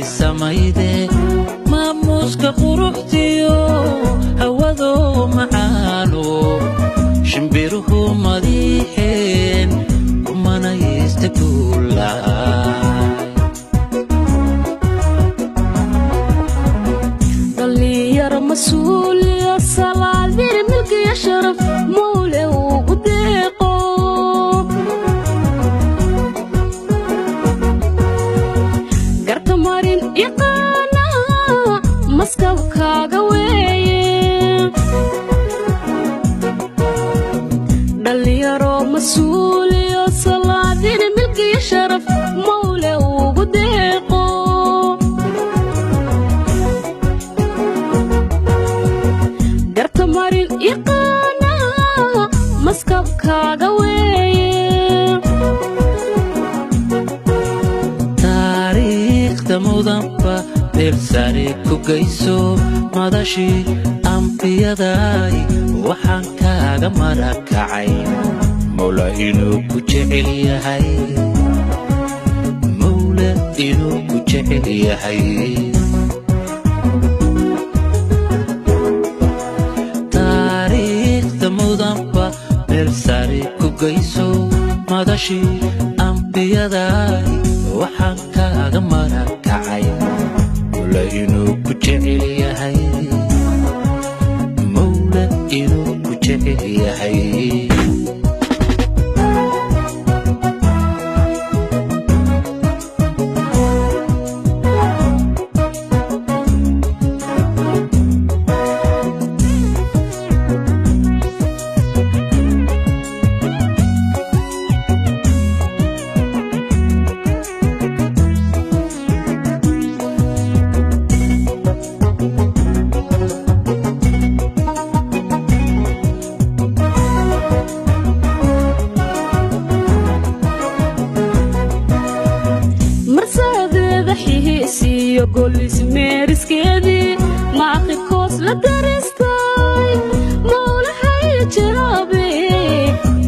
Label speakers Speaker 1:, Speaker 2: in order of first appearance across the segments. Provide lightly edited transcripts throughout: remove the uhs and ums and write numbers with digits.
Speaker 1: Samayde maamuuska quruxtiyo hawado macaano shimbiruhu madiixeen kumanaysta guulaay.
Speaker 2: Dhallinyaro mas-uuliyo salaadiri milkiyo sharaf mawle ugu deeqo. Garta marin yaqaana maskabkaaga weeye. Dhallinyaro mas-uuliyo salaadiri milkiyo sharaf mawle ugu deeqo. Garta marin yaqaana maskabkaaga weeye.
Speaker 1: Taariikhda mudanba meel sare ku geyso madashii ambiyaday waxaan kaaga marakacay mawla inuu ku jecel yahay, mawla inuu ku jecel yahay. Taariikhda mudanba meel sare ku geyso madashii ambiyaday waxaan kaaga marakacay mawla inuu ku jecel yahay, mawla inuu ku jecel yahay.
Speaker 2: Marsadeeda xihiisiyo golis meeriskeedii maaqibkoos la daristay mawlahay jiraabe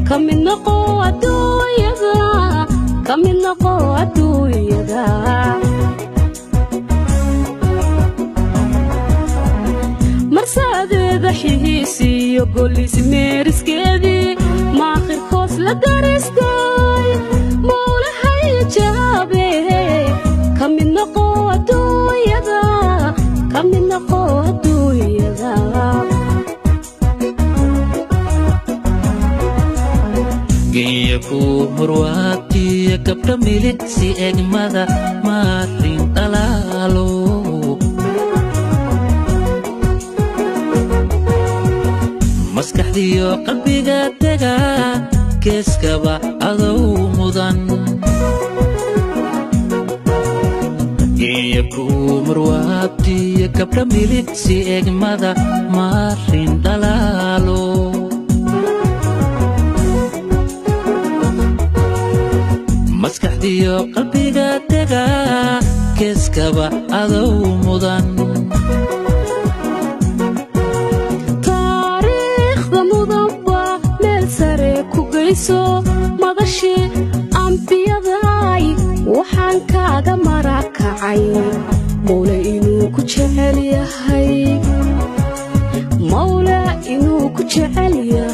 Speaker 2: ka mid noqo adduunyada, ka mid noqo adduunyada. Marsadeeda xihiisiyo golis meeriskeedii maaqibkoos la daristay mawlahay jaabe ka mid noqo adduunyada, ka mid noqo adduunyada.
Speaker 1: Genya ku murwaatiya gabdha milicsi egmada maarin dhalaalo maskaxdiyo qalbiga tega geeskaba adow mudan. Genya ku murwaatiya gabdha milicsi egmada maarin dhalaalo maskaxdiyo qalbiga tega geeskaba adow mudan.
Speaker 2: Taariikhda mudanba meel sare ku geyso madashii ambiyaday waxaan kaaga marakacay mawle inuu ku jecel yahay, mawle inuu ku jecel yahay.